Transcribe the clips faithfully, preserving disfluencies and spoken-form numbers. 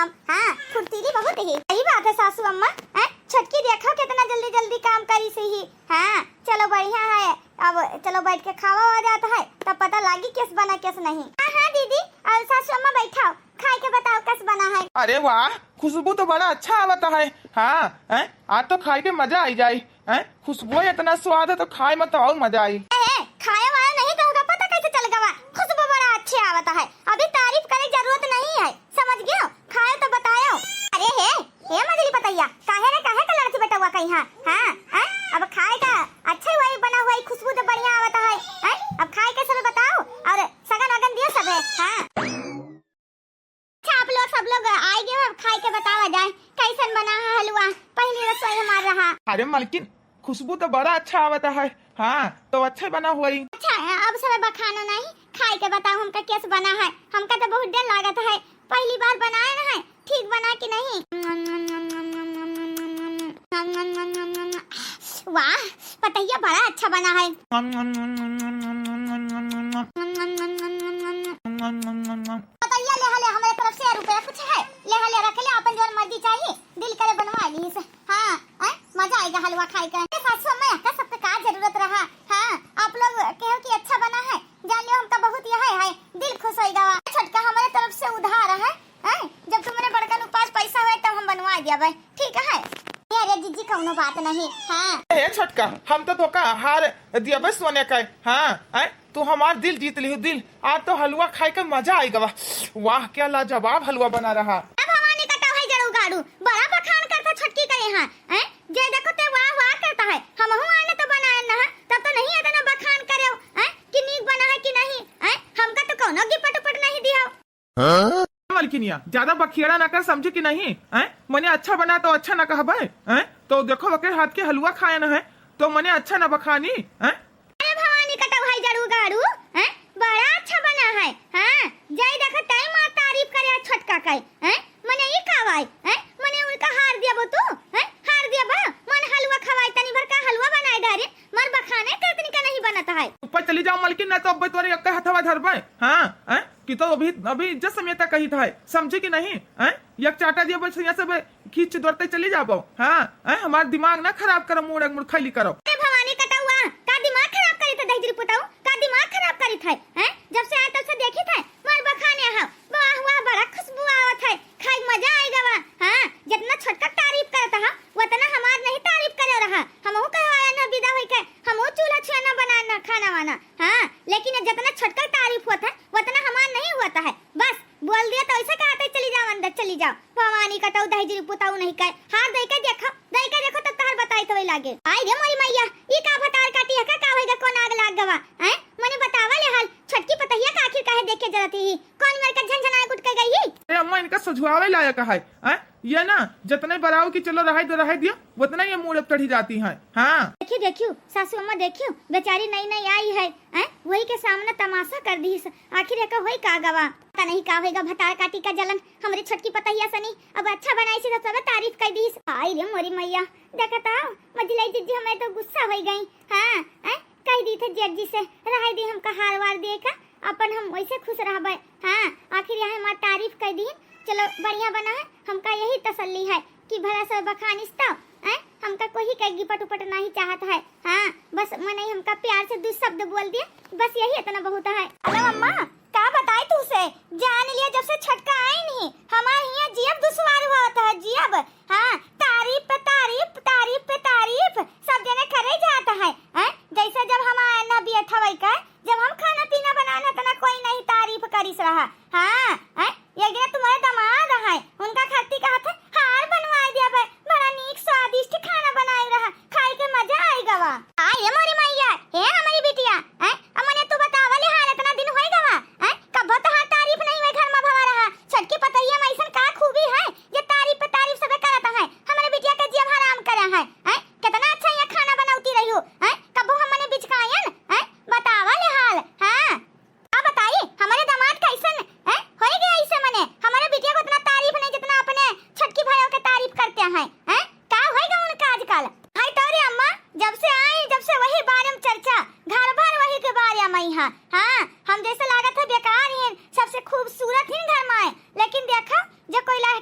हम, हाँ, फुर्तीली बहुत ही। सही बात है सासू अम्मा, हैं? छोटकी देखो कितना जल्दी जल्दी काम करी सी ही। हाँ, चलो बढ़िया है, अब चलो बैठ के खावा हो जाता है, तब पता लागी किस बना किस नहीं। हाँ, हाँ दीदी, और सासू अम्मा बैठाओ, खाए के बताओ कस बना है। अरे वाह, खुशबू तो बड़ा अच्छा आवता है। हाँ, हैं? आज तो खाए के मजा आई जाई। हैं? खुशबू इतना स्वाद है तो खाए में तो और मजा आई। ए, खाए वाला नहीं तो होगा, पता कैसे चल गवा? खुशबू बड़ा अच्छे आवता है, अभी तारीफ करे जरूरत नहीं है, समझ गयो? खायो तो बतायो। अरे हे, हे मजली पतैया, काहे रे, काहे का लड़की बेटवा कहीं? हाँ, हाँ, हैं? अब खाए का अच्छा हुआ ही बना हुआ ही, खुशबू तो बढ़िया आवता है, हैं? अब खाए के सब बताओ और सगन वगन दियो सब है। हाँ। अच्छा, आप लोग सब लोग आए गए हो, अब खाए के बतावा जाए कैसन बना है हलवा, पहली रसोई हमार रहा। अरे मलकिन, खुशबू तो बड़ा अच्छा आवता है। हाँ, तो अच्छा बना हुआ ही। अच्छा, अब सब बखानो नहीं, खाए के बताओ हमका कैसे बना है, हमका तो बहुत डर लागत है, पहली बार बनाए ना है, ठीक बना कि नहीं? वाह, पतैया बड़ा अच्छा बना है। पतैया ले हले, हमरे तरफ से रुपया कुछ है, ले हले रख ले, अपन जौन मर्जी चाहिए, दिल करे बनवा लीस। हाँ, हैं? मजा आएगा हलवा खाए का। ए सासू अम्मा, एका सबके का जरूरत रहा? हाँ, आप लोग कहो कि अच्छा बना है, जान लियो हमका बहुत यह है, दिल खुश होई गवा। छोटका हमारे तरफ से उधार है, हैं? जब तुम्हारे बड़कन उपास पैसा होए तब हम बनवा देबे, ठीक है? ए, अरे जीजी कौनो बात नहीं। हाँ। ए छोटका, हम तो तोका हार दियबे सोने का। हाँ, हैं? तू हमार दिल जीत लिहू, दिल। आज तो हलवा खाए के मजा आई गवा। वाह, क्या लाजवाब हलवा बना रहा। अब भवानी का टोहई जड़ू गाड़ू, बड़ा बखान करता छोटकी करे। हाँ, हैं? जे देखो ते वाह वाह करता है, हमहू आने तो बनाए ना, तब तो नहीं इतना बखान करे, हैं? कि नीक बना है कि नहीं, हैं? हमका तो कौनो गिपट उपट नहीं दिया। हाँ? मलकिनिया, ज्यादा बखियाड़ा ना कर, समझे कि नहीं? हैं? मने अच्छा बना तो अच्छा ना कहबे, हैं? तो देखो, ओके हाथ के हलवा खाए ना है, तो मने अच्छा ना बखानी, हैं? अरे भवानी कटो भाई जड़ू गाड़ू, हैं? बड़ा अच्छा बना है, हाँ? जाई देखो, तई मार तारीफ करे छोटका कई, हैं? मने ई का भाई, हैं? मने उनका हार दिया बो तू, हैं? हार दिया बा, मन हलवा खवाई, तनी भर का हलवा बनाए डारे, मर बखाने कर तनी का नहीं बनत है। ऊपर चली जाओ मलकिन, ना तो अब तोरे एक हथवा धरबे, हाँ? हैं? कि तो अभी, अभी इज्जत समेत कही था, समझे कि नहीं? हैं? एक चाटा दिया बस यहाँ से बे-, खींच दौड़ते चली जाबो। हाँ, हैं? हमार दिमाग ना खराब करो, मुड़ एक मुड़ खैली करो। ए भवानी कटौआ, का दिमाग खराब करी था दहिजरी पुताऊ? का दिमाग खराब करी था? हैं? जब से आए तब से देखी था, मार बखाने हा। वाह, वाह, बड़ा खुशबू आवत है, खाए के मजा आए गवा। हाँ, जितना छोटका तारीफ करत हा, उतना हमार नहीं तारीफ करे रहा। हमहू कहवाया ना विदा होई के, हमहू चूल्हा छुआ ना बनाए ना खाना वाना। हाँ, लेकिन ये जितना छोटका तारीफ होत है, उतना हमार नहीं होता है। बस, बोल दिया तो ऐसे कहा था, "चली जाओ अंदर, चली जाओ।" भवानी कटऊ दहिजरी पुताऊ नहीं कहे। हार दे के देखो, दे के देखो, तब तहर बताई तो लागे। आई रे मोरी मैया, ई का भतार काटी है का, का होइगा, कौन आग लाग गवा? हैं? मने बतावा ले हाल, छोटकी पतहिया का आखिर काहे देख के जरत ही? कौन मेरे का झनझनाए उठ के गई ही? ए अम्मा, इनका सझुआवे लायक है, हैं? ये ना, जितने बराऊ की चलो रहाई दो, रहाई दियो, उतना ये मूड़ अब चढ़ी जाती हैं। हाँ। देखियो, देखियो, सासू अम्मा देखियो, बेचारी नई नई आई है, हैं? वही के सामने तमाशा कर दीस। आखिर एका होई का गवा? पता नहीं का होइगा, भतार काटी का जलन हमरे छोटकी पतहिया सनी। अब अच्छा बनाई से तो सब तारीफ कर दीस। आई रे मोरी मैया, देखता हो, मझिलाई जिज्जी हमें तो गुस्सा होई गई। हाँ, हैं? कह दी थे जेठ जी से, रहाई दी हमका हार वार दिए का, अपन हम वैसे खुश रहबे। हाँ, आखिर यहाँ हमार तारीफ कर दी, चलो बढ़िया बना है, हमका यही तसल्ली है कि भला सब बखानिस तो, हैं? हमका कोई के गिपट उपट नहीं चाहत है। हाँ, बस मनई हमका प्यार से दो शब्द बोल दिए, बस यही इतना बहुत है। हेलो अम्मा, का बताई तू से, जान लिया जब से छोटका आई नहीं, हमार हिया जियब दुश्वार होत है, जियब। हाँ, तारीफ पे तारीफ, तारीफ पे तारीफ, सब जने करे जात है, हैं? जैसे जब हम आए ना बियठवई का, जब हम खाना पीना बनाए ना, तना कोई नहीं तारीफ करिस रहा। हाँ, हैं? ये गिरा तुम्हारे दामाद हैं, उनका खातिर कहा था, हार बनवाए दिया बे, बड़ा नीक स्वादिष्ट खाना बनाए रहा, खाए के मजा आई गवा। आई रे मोरी मैया, हे हमारी बिटिया, हैं? अमने तू बतावा ले हाल, इतना दिन होई गवा, हैं? कब्बो तोहार तारीफ नहीं हुए घर में भवा रहा। छोटकी पतहिया में ऐसन का खूबी है, जे तारीफ पे तारीफ सबे करत है? हमरे बिटिया के जियब हराम करे है, हैं? कितना अच्छा ये खाना बनौती रही हो, हैं? कब्बो हमने बिचकायन, हैं? बतावा ले हाल, हाँ? का बताई, हमारे दामाद कैसन, हैं? होई गया ऐसे मने, हमारे बिटिया को उतना तारीफ नहीं जितना अपने छोटकी भाइयों के तारीफ करते हैं, हैं? का होई गवा उनका आजकल? हाय तोरे अम्मा, जब से आई, जब से वही बारे में चर्चा, घर भर वही के बारे में ही। हाँ, हाँ, हम जैसे लागत है बेकार ही, सबसे खूबसूरत ही घर में आए, लेकिन देखो, जो कोई ला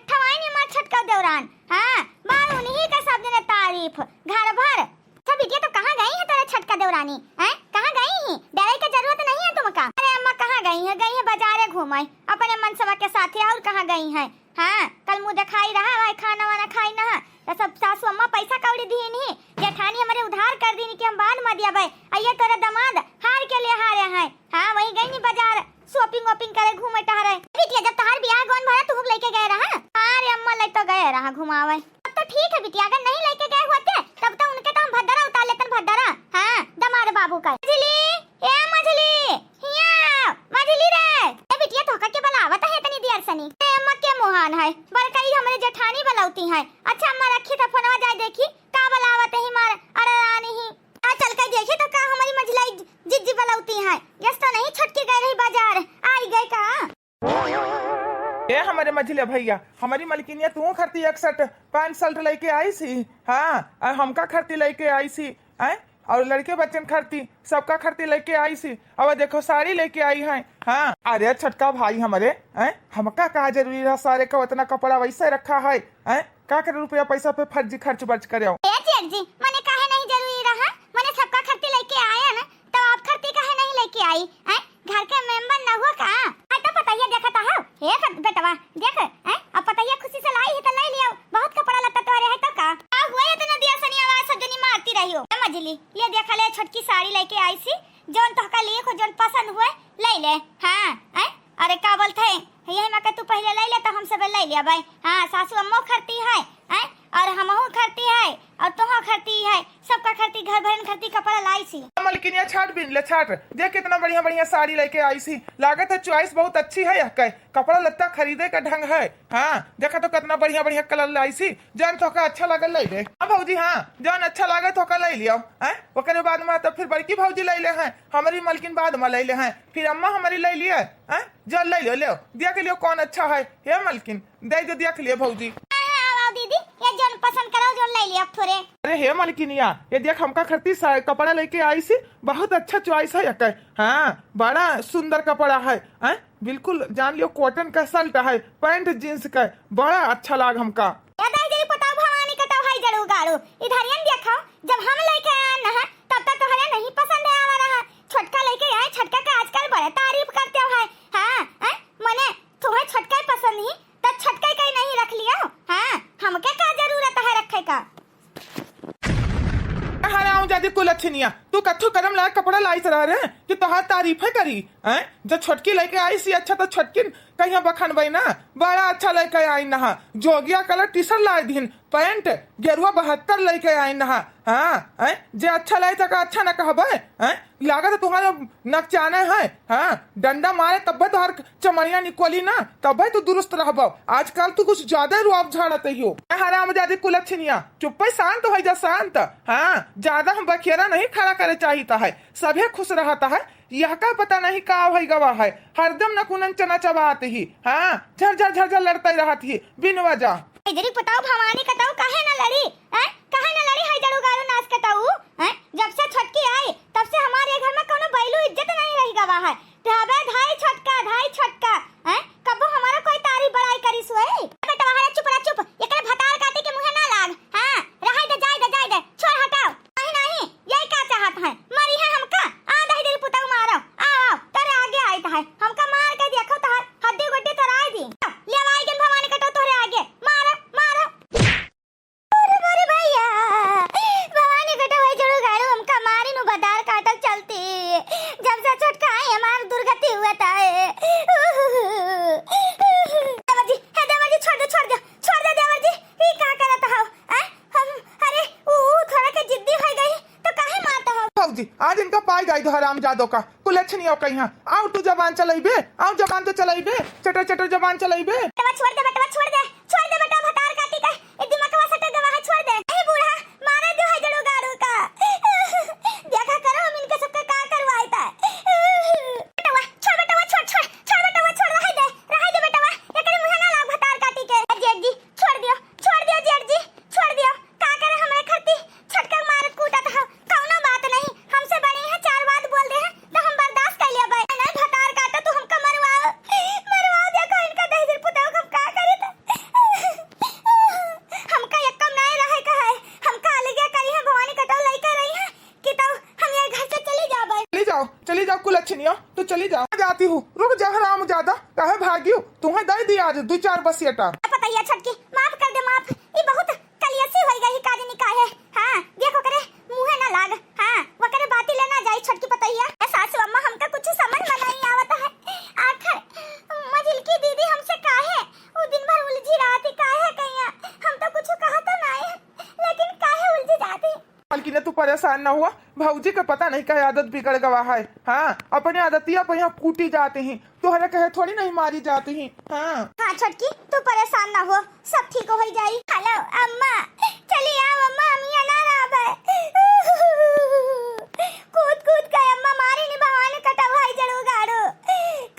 रानी, हैं? कहाँ गई ही? डरे के जरूरत नहीं है तुमका। अरे अम्मा, कहाँ गई है? गई है बाजारे घूमे अपने मनसवा के साथे, और कहाँ गई है? हाँ, कल मुँह देखाई रहा, भाई खाना वाना खाई ना, तो सब सासू अम्मा पैसा कौड़ी दीन ही, जेठानी हमरे उधार कर दीन कि हम बाद में दियाबे। आ ये तोरे दामाद हार के ले हारे हैं। हाँ, वही गई नी बाजार shopping वॉपिंग करे, घूमे टहरे। बिटिया, जब तहार बियाह गौन भरा, तुहू के लेके गए रहा? हाँ रे अम्मा, ले तो गए रहा घुमावे। तब तो ठीक है बिटिया, अगर नहीं लेके गए होते, तब तो उनके तो हम भद्दरा उतार लेतन, भद्दरा। हाँ, दामाद बाबू का। मझली, ए मझली, हिया, मझली रे। ए बिटिया, तोहका के बुलावत है इतनी देर सनी? ए अम्मा, के मुहान है? बड़कई हमरे जेठानी बुलावती है। अच्छा अम्मा, रखी तो फोनवा, जाए देखी का बुलावत है हमार अड़रानी ही। आ चल के देखी तो का हमारी मझलाई जिज्जी बुलावती है। यस तो नहीं, छोटकी गए रही बाजार, आई गए का? ए हमरे मझिले भैया, हमारी मलकिनिया तू खरती एक सेट पैंट शर्ट लेके आई सी, हाँ, और हमका खरती लेके आई सी, हैं? और लड़के बच्चन खरती, सबका खरती लेके आई सी। अब देखो साड़ी लेके आई है, हाँ। अरे छोटका भाई हमरे, हैं? हमका का जरूरी रहा सारे का उतना कपड़ा वैसे रखा है, हैं? का करे रुपया पैसा पे फर्जी खर्च बर्च करे हो? ए जेठ जी, मने काहे नहीं जरूरी रहा? मने सबका खरती लेके आए हैं ना, तो आप खरती काहे नहीं लेके आई? हैं? घर के मेंबर न हुआ का? आ तो पतैया देखत हो। हे खत-, बेटवा, देख, हैं? अब पतैया खुशी से लाई है तो ले लियो। बहुत कपड़ा लत्ता तोरे है तो का? आ हुआ इतना दिया सनी आवाज सब जनी मारती रही हो। ए मझली, ये देख ले छोटकी साड़ी लेके आई सी, जौन तोहका लिए को जौन पसंद हुए, ले ले। हाँ, हैं? अरे का बोलत है? यही में के तू पहले ले ले तो हम सब ले लिया भाई। हाँ, सासू अम्मो खरती है, हैं? और हमहू खरती है, और तोहो खरती है, सबका खरती, घर भरन खरती कपड़ा लाई सी। मलकिनिया छाट बिन ले छाट, देख कितना बढ़िया बढ़िया साड़ी लेके आई सी। लागत है choice बहुत अच्छी है यह के, कपड़ा लत्ता खरीदे का ढंग है। हाँ, देखा तो कितना बढ़िया बढ़िया colour लाई सी, जौन तोहका अच्छा लागल ले ले। हाँ भौजी, हाँ, जौन अच्छा लागे तोहका ले लियो, हैं? ओकरे बाद में तो फिर बड़की भौजी ले ले हैं, हमारी मलकिन बाद में ले ले हैं, फिर अम्मा हमारी ले लिए, हैं? जौन ले लियो, ले देख लियो कौन अच्छा है, हे मलकिन। दे दे, देख लिए भौजी। हाँ, हाँ, आओ दीदी, ये जौन पसंद करो, जौन ले लिया थोरे। अरे हे मलकिनिया, ये देख हमका खरती सा-, कपड़ा लेके आई सी, बहुत अच्छा choice है एकर। हाँ, बड़ा सुंदर कपड़ा है, हैं? बिल्कुल जान लियो cotton का shirt है, pant jeans का, बड़ा अच्छा लाग हमका। ए दाई जी, पताऊ भवानी का तो है जड़ू गाड़ू, इधर ये देखो, जब हम लेके आए न, तब तक तोहरे नहीं पसंद आवा रहा। छोटका लेके आए, छोटका का आजकल बड़े तारीफ करते हो है। हाँ, हैं? मने तुम्हें छोटका ही पसंद ही, तो छोटका ही कहीं नहीं रख लियो। हाँ, हमके का जरूरत है रखे का? हरामजादी कुलछनिया, तू कथू करम लायक कपड़ा लाइस रह रे कि तोहार तारीफे करी, हैं? जब छोटकी लेके आई सी, अच्छा तो छोटकिन कहिया बखानबे ना, बड़ा अच्छा लेके आई नहा, जोगिया colour T-shirt लाई दिन, pant गेरुआ बहत्तर लेके आई नहा, हाँ, हैं? जे अच्छा लाई तका अच्छा न कहबे, हैं? लागत है तुम्हारे नकचाने हैं, हाँ? डंडा मारे तब्बे तोहार चमड़िया निकोली ना, तब्बे तू दुरुस्त रहबो। आजकल तू कुछ ज्यादा रुआब झाड़त ही हो। ए हरामजादी कुलछनिया, चुप्पे शांत होइ जा, शांत। हाँ, ज्यादा हम बखेरा नहीं खड़ा करे चाहित है। सभे खुश रहत है, यह का पता नहीं का होइ गवा है, हरदम नकुनन चना चबात ही। हाँ, झर झर झर झर लड़ते रहत ही, बिन वजह। इधरी पताऊ भवानी कतऊ काहे न लड़ी, हैं? काहे न लड़ी है जड़ू गाड़ू नास कतऊ, हैं? जब से छोटकी आई, तब से हमारे घर में कौनो बैलू इज्जत नहीं रह गवा है। तबे धाई छोटका, धाई छोटका, हैं? कबो हमारा कोई तारीफ बड़ाई करिस होई? ए बेटवा, हरे चुप रह, चुप। एकरे भतार काटे के मुँहे ना लाग। हाँ, रहाई दे, जाए दे, जाए दे। छोड़, हटाओ। नहीं, नहीं, यही का चाहत है? मारी है हमका? आ, दही दिल पुतऊ मारो। आओ, आओ, तोरे आगे आइत है। हमका मार के देखो, तोहर हड्डी गुड्डी तोड़ाई दी। ले आई गन भवानी कटो तोहरे आगे। मारो, मारो। अरे, अरे भैया, भवानी कटो भाई जड़ू गाड़ू हमका मारी नु भतार काटल चलती। जब से छोटका आई हमार दुर्गति हुआ था। देवर जी, हे देवर जी, छोड़ दे, छोड़ दे, छोड़ दे देवर जी। ई का करत हो? हैं? हम, अरे, ऊ, ऊ थोड़ा के जिद्दी हो गई, तो काहे मारत हो? भौजी, आज इनका पाई जाई दो हरामजादों का। कुलछनी आओ कहीं, आओ तू जबान चलाइबे, आओ जबान तो चलाइबे, चटर चटर जबान चलाइबे। बेटवा छोड़ दे, बेटवा छोड़ दे, छोड़ दे बेटवा, भतार काटी का, ए दिमागवा सटे गवा है, छोड़ दे। ए बूढ़ा, मारे दो है जड़ू गाड़ू का। देखा करो हम इनके सबका का करवाई था। बेटवा, छोड़ बेटवा, छोड़, छोड़, छोड़ बेटवा, छोड़, रहाई दे, रहाई दे बेटवा, एकरे मुँहे ना लाग भतार काटी के। ए जेठ जी, छोड़ दियो, छोड़ दियो जेठ जी, छोड़ दियो। का करे हमरे खरती छोटका मारत कूटत हो, कौनो बात नहीं, हमसे बड़ी है, चार बात बोल दे है तो हम बर्दाश्त कर लेबै। नहीं भतार काटो, तू हमका मरवाओ, मरवाओ, देखो इनका दहिजर पुतोह को हम का करे त। चली जाओ कुलच्छनिया, तो चली जाओ। जाती हूँ, रुक जा हरामजादा, काहे भागियो? तुम्हें दे दिया आज दो चार बसियटा। पतैया छोटकी, माफ कर दे, माफ। ई बहुत कलियसी होई गई काजनी काहे। हाँ, देख ओकरे मुँहे ना लाग। हाँ, ओकरे बाती ले ना जाई छोटकी पतैया। ए सासू अम्मा, हमका कुछ समझ में नहीं आवत है। आखिर मझिलकी दीदी हमसे काहे उ दिन भर उलझी रहती, काहे कहिया? हम तो कुछ कहत नहीं, लेकिन काहे उलझी जाती? मालकिन, तू परेशान ना हुआ, भौजी का पता नहीं का आदत बिगड़ गवा है। हाँ, अपने आदतिया पे यहाँ कूटी जाती हैं, तोहरे कहे थोड़ी नहीं मारी जाती हैं। हाँ। हाँ छोटकी, तू परेशान ना हो, सब ठीक हो जाई। हेलो अम्मा, चली आओ अम्मा, हम यहाँ ना रहबे। कूद कूद के अम्मा मारी नी भवानी कटवाई जड़ू गाड़ू।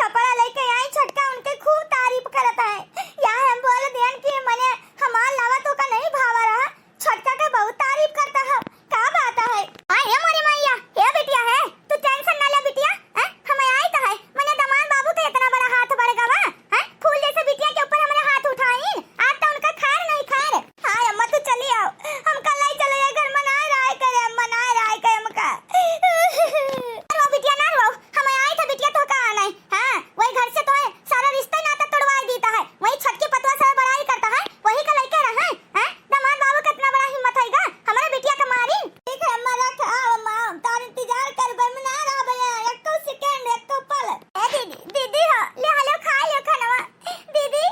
कपड़ा लेके आई छोटका, उनके खूब तारीफ करत है। यहाँ हम बोल दियन कि मने हमार लावा तो का नहीं भावा रहा, छोटका के बहुत तारीफ करता है। का बात है? हाँ, हे मोरी मैया, हे बिटिया है, तू tension ना ले बिटिया, हैं? हम आई तो है, मने दमाद बाबू के इतना बड़ा हाथ बढ़ गवा, हैं? फूल जैसे बिटिया के ऊपर हमरे हाथ उठाइन, आज तो उनका खैर नहीं खैर। हाँ अम्मा, तू चली आओ, हम कल ही चले जाए घर, मनाए रहा है करे, मनाए रहा है करे हमका। रो बिटिया ना रो, हम आई था बिटिया तो का आना है, हाँ? वही घर से तो है, सारा रिश्ता नाता तोड़वा देता है, वही छोटकी पतवा से बड़ाई करता है, वही का लइके रहे, हैं? दमाद बाबू कितना बड़ा हिम्मत है गा, हमारे बिटिया का मारी। ठीक है अम्मा, रख, आओ अम्मा, तार इंतजार कर, बे मना रहा भैया, एको second, एको पल। ए दीदी, दीदी हो, ले हलो, खा लो खानवा। दीदी,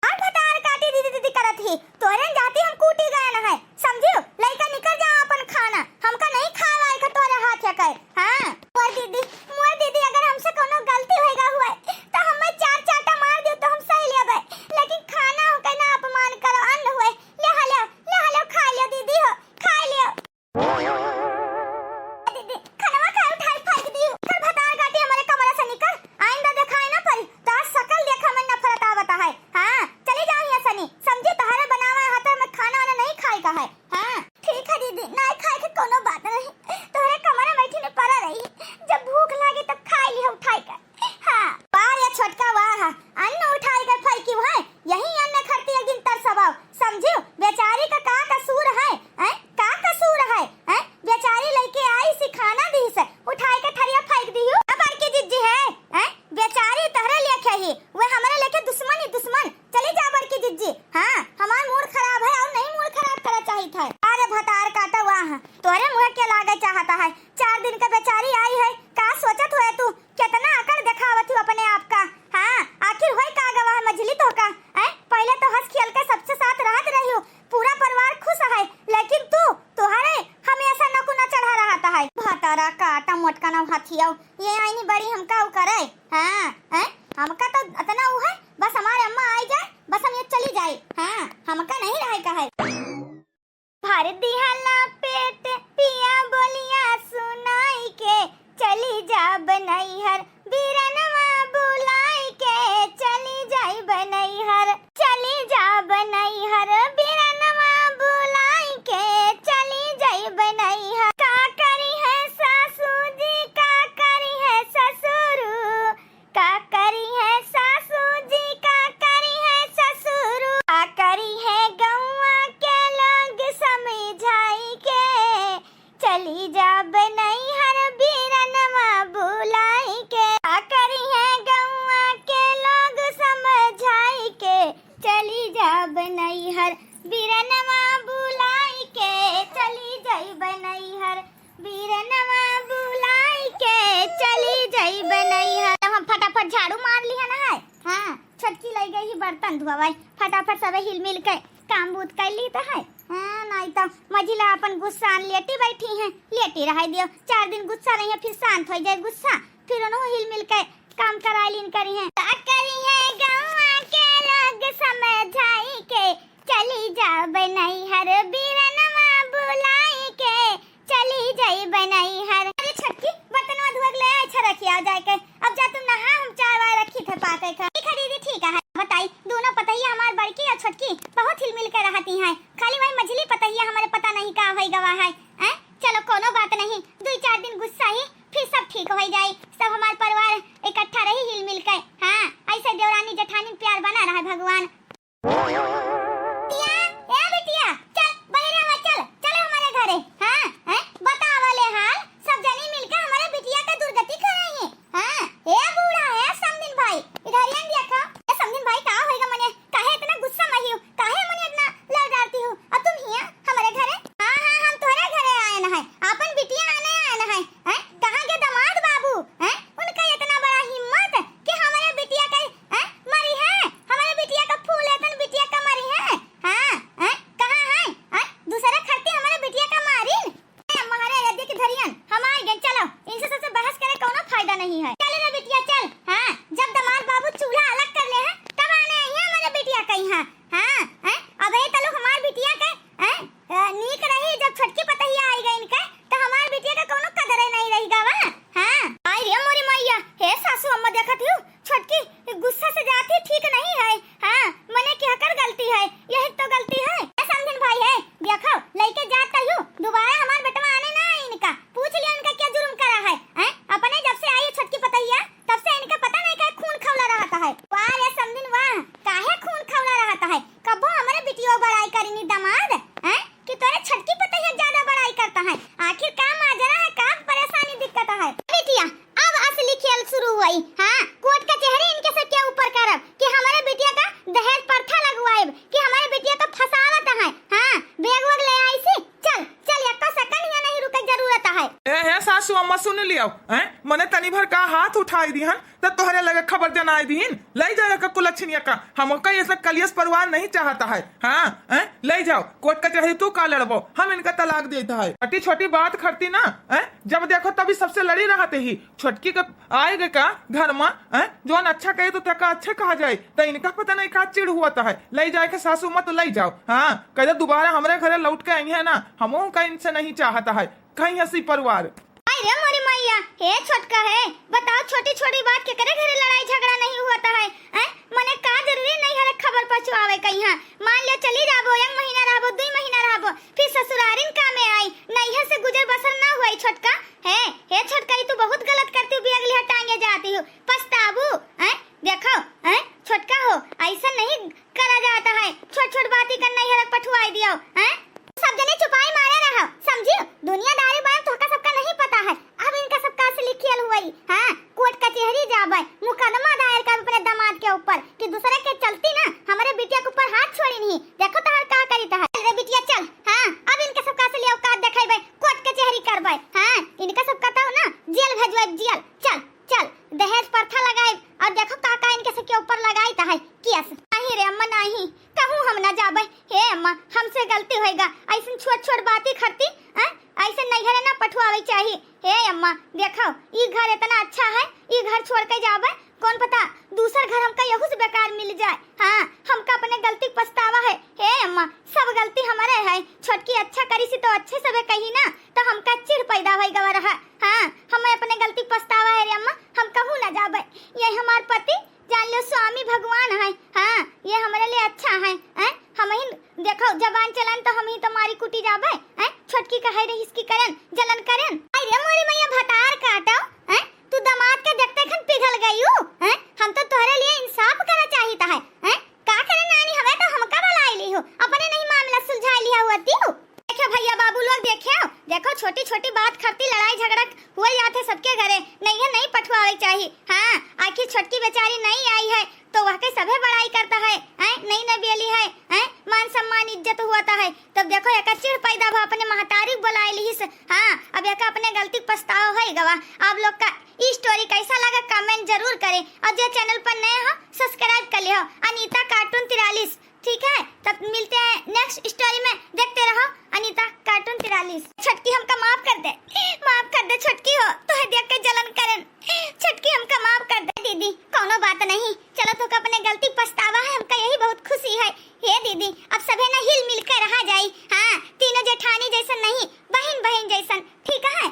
और भतार काटी दीदी, दीदी करत ही, तोरे जाती हम कूटी गए न है, समझियो? लइका निकल जाओ अपन खाना, हमका नहीं खाए वाए का तोरे हाथ के। हाँ, मोर दीदी, मोर दीदी, अगर हमसे कोनो गलती होएगा हुआ, तो हमें चार चाटा मार दियो तो हम सही लेबे, लेकिन खाना हो के ना अपमान करो, अन्न हुए, ले हलो, ले हलो, खा लियो दीदी हो, खा लियो। दीदी, खनवा खा उठाई फेंक दियो, कर भतार काटी हमारे कमरा से निकल, आइंदा दिखाए ना पड़ी, तार शकल देखा में नफरत आवता है। हाँ, चली जाओ यहाँ सनी, समझी, तोहरे बनावा हाथ में खाना वाना नहीं खाए का है। हाँ, ठीक है दीदी, नहीं खाए के कोनो बात नहीं, तोहरे कमरा में बैठी ने पड़ा रही, जब भूख लागे तब खाए लिया उठाई कर। हाँ, वाह रे छोटका वाह, अन्न उठाई के फेंकी है, यही अन्न खरती एक दिन तरसबाओ, समझियो? बेचारी का का कसूर है, हैं? का कसूर है, हैं? बेचारी लइके आई सी खाना दी से, उठाई के थरिया फेंक दियो। अब बड़की जिज्जी है, हैं? बेचारी तहरे लेखे ही, वे हमरे लेखे दुश्मन ही दुश्मन। चली जा बड़की जिज्जी, हाँ, हमार mood खराब है और नहीं mood खराब करा चाहित है। अरे भतार काटा वाह, तोरे मुँह के लागे चाहता है, चार दिन का बेचारी आई है, का सोचत हुए तू? कितना अकड़ देखावत हो अपने आप का। हाँ, आखिर होई का गवा है मझली तोहका? हैं? पहिले तो हँस खेल के सबसे साथ रहत रही हो, पूरा परिवार खुश है, लेकिन तू, तोहरे हमेशा नकुना चढ़ा रहता है। भतारा काटा मोटका ना हथियाओ, ये आईनी बड़ी हमका उ करे। हाँ, हैं? हमका तो इतना उ है, बस हमारे अम्मा आई जाए, बस हम ये चली जाए। हाँ, हमका नहीं रहे का है। भर दिहला पेट पिया बोलिया सुनाई के, चली जाब नैहर बीरनवा बुलाई के, चली जाइब नैहर, चली जाब नैहर बीरनवा बुलाई के, चली जाइब नैहर। का करी है सासू जी, का करी है ससुरू, का करी है सासू जी, का करी है ससुरू, का करी है गौवा के लोग समझाई के, चली जाब नैहर बीरनवा बुलाई के। का करी है गौवा के लोग समझाई के, चली जाब नैहर बीरनवा बुलाई के, चली जाइब नैहर बीरनवा बुलाई के, चली जाइब नैहर। तब हम फटाफट झाड़ू मार लिया ना है। हाँ, छोटकी लई गई ही बर्तन धोवाई, फटाफट सबे हिल मिल के काम बूत कर ली तो है। हाँ, नहीं तो मझिला अपन गुस्सा लेटी बैठी हैं, लेटी रह दियो, चार दिन गुस्सा रही है, फिर शांत हो जाए गुस्सा, फिर उन्हों हिल मिल के काम करा लीन करी हैं। का करी है गौवा के लोग समझाई के, चली जाब नैहर बीरनवा बुलाई के, चली जाइब नैहर। अरे छोटकी, बर्तनवा धुआ के ले आए, अच्छा रखी आओ जाए के। अब जा तुम नहा, हम चाय वाय रखी थे पाके का। ठीक है दीदी, ठीक है। बताई, दोनों पतैया हमार बड़की और छोटकी बहुत हिल मिल के रहती हैं, खाली वही मझली पतैया हमारे पता नहीं का होई गवा है। हैं? चलो कोनो बात नहीं, दो चार दिन गुस्सा ही, फिर सब ठीक हो जाई, सब हमार परिवार इकट्ठा रही हिल मिल के। हाँ, ऐसे देवरानी जेठानी में प्यार बना रहे भगवान। बिटिया, ए बिटिया, चल, बड़े रहा, चल, चल हमारे घरे। हाँ, हैं? बतावा ले हाल, सब जनी मिलके हमारे बिटिया का दुर्गति हम आ गए, चलो, इनसे सबसे बहस करे कौनो फायदा नहीं है। चल रे बिटिया, चल। हाँ, जब दामाद बाबू चूल्हा अलग कर ले हैं, तब आने आई है हमारे बिटिया कहीं। हाँ, हाँ, हैं? अब ये तलुक हमार बिटिया के, हैं? अ, नीक रही, जब छोटकी पतहिया आई गई इनके, तो हमार बिटिया का कौनो कदरे नहीं रही गवा। हाँ, आई रे मोरी मैया, हे सासू अम्मा, देखत हूँ, छोटकी गुस्सा से जाती ठीक नहीं है। हाँ, मने केहकर गलती है, यही तो गलती है। ए समधिन भाई है, देखो, लइके जात हूँ, दोबारा हमार बेटवा आने ना आई इनका। पूछ लिया इनका क्या जुर्म करा है, हैं? अपने जब से आई है छोटकी पतहिया, तब से इनका पता नहीं काहे खून खौला रहता है। वाह रे समधिन वाह, काहे खून खौला रहता है? कबो हमरे बिटियो बड़ाई करिनी दामाद, हैं? कि तोरे छोटकी पतहिया ज्यादा बड़ाई करता है। आखिर का माजरा है, का परेशानी दिक्कत है? बिटिया, अब असली खेल शुरू हुई। हाँ, कोर्ट कचहरी इनके से क्या ऊपर करब कि हमारे बिटिया का दहेज प्रथा लगवाएब कि हमारे बिटिया का फंसावत है। हाँ, बैग वैग ले आई सी, चल, चल, एको सेकंड यहाँ नहीं रुके जरूरत है। ए, हे सासू अम्मा, सुन लियो, हैं? मने तनी भर का हाथ उठाई दिहन, त तोहरे लगे खबर जनाई दिहिन, लई जाओ एका कुलच्छिनिया का, हमका ये सब कलियस परिवार नहीं चाहता है। हाँ, हैं? लई जाओ, कोर्ट कचहरी तू का लड़बो, हम इनका तलाक देता है। छोटी छोटी बात करती ना, हैं? जब देखो तभी सबसे लड़ी रहते ही, छोटकी के आएगे का घर में, हैं? जौन अच्छा कहे तो तेका अच्छे कहा जाए, तो इनका पता नहीं का चिढ़ हुआ है। लई जाए के सासू मत लई जाओ, हाँ, कहे दोबारा हमरे घरे लौट के आई है ना, हमहू का इनसे नहीं चाहता है, कहीं हंसी परिवार। आई रे मोरी मैया, हे छोटका है, बताओ छोटी छोटी बात के करे घरे लड़ाई झगड़ा नहीं हुआ है, हैं? मने का जरूरी नहीं है खबर पहुँचवावे कहीं, हाँ? मान लियो चली जाबो, एक महीना रहबो, दुई महीना रहबो, फिर ससुरारिन का में आई, नैहर से गुजर बसर ना हुआ छोटका, है, हे छोटका, ई तू बहुत गलत करती हूँ, बियगलिया टांगे जाती हूँ, पछताबू, हैं? देखो, हैं? छोटका हो, ऐसा नहीं करा जाता है, छोट छोट बाती का नैहर पठुआई दियो, हैं? सब जने चुपाई मारे रहो, समझियो? दुनियादारी बात तोहका सबका नहीं पता है, अब इनका सबका असली खेल हुई, हाँ? कोर्ट कचहरी जाबे, मुकदमा दायर कर अपने दामाद के ऊपर कि दूसरे के चलती ना हमारे बिटिया के ऊपर हाथ छोड़ी नहीं, देखो तहार का करी तहार। चल रे बिटिया चल, हाँ? अब इनका सबका असली औकात देखेबे, कोर्ट कचहरी करबे, हाँ? इनका सबका तो ना जेल भेजबे, जेल। चल, चल, दहेज प्रथा लगाए और देखो का का इनके सबके ऊपर लगाई ता है केस। नहीं रे अम्मा, नहीं, कहूँ हम ना जाबे। हे अम्मा, हमसे गलती होइगा, ऐसन छोट छोट बाती खरती, हैं? ऐसे नैहरे ना पठुआवे चाहिए। हे अम्मा, देखो, ई घर इतना अच्छा है, ई घर छोड़ के जाबे, कौन पता दूसर घर हमका यहू से बेकार मिल जाए। हाँ, हमका अपने गलती के पछतावा है। हे अम्मा, सब गलती हमारे है, छोटकी अच्छा करी सी तो अच्छे से कही ना, तो हमका चिढ़ पैदा होई गवा रहा। हाँ, हमें अपने गलती पछतावा है रे अम्मा, हम कहूँ ना जाबे। ये हमार पति, जान लो, स्वामी भगवान है। हाँ, ये हमारे लिए अच्छा है, हैं? हम ही देखो, जबान चलन तो हम ही तो मारी कुटी जाबे, हैं? छोटकी कहे रही इसकी करन, जलन करन। आई रे मोरी मैया, भतार काटो, हैं? तू दामाद के देखते खन पिघल गई हूँ, हैं? हम तो तोहरे लिए इंसाफ करा चाहित है, हैं? का करे नानी, हमें तो हमका बुलाई ली हो, अपने नहीं मामला सुलझा लिया हुआ ती हो। देखो भैया बाबू लोग, देखो, देखो, छोटी छोटी बात खरती लड़ाई झगड़ा हुआ जात है सबके घरे, नहीं है, नहीं पठुआवे चाहिए। हाँ, आखिर छोटकी बेचारी नहीं आई है तो वह के सभे बड़ाई करता है, हैं? नहीं न बेली है, हैं? मान सम्मान इज्जत हुआ ता है, तब देखो एकर चिढ़ पैदा भा अपने महतारी के बुलाए लिहिस। हाँ, अब एका अपने गलती के पछतावा होई गवा। आप लोग का ई स्टोरी कैसा लगा, कमेंट जरूर करें, और जे चैनल पर नए हो, सब्सक्राइब कर लिहो। अनीता कार्टून तिरालीस, ठीक है, तब मिलते हैं नेक्स्ट स्टोरी में, देखते रहो अनीता कार्टून तिरालीस। छोटकी, हमका माफ कर दे, माफ कर दे छोटकी हो, तोहे देख के जलन करन। छोटकी, हमका माफ कर दे दीदी। कौनो बात नहीं, चलो, तोका अपने गलती पछतावा है, हमका यही बहुत खुशी है। हे दीदी, अब सभे ना हिल मिल के रहा जाई। हाँ, तीनों जेठानी जैसन नहीं, बहिन बहिन जैसन, ठीक है?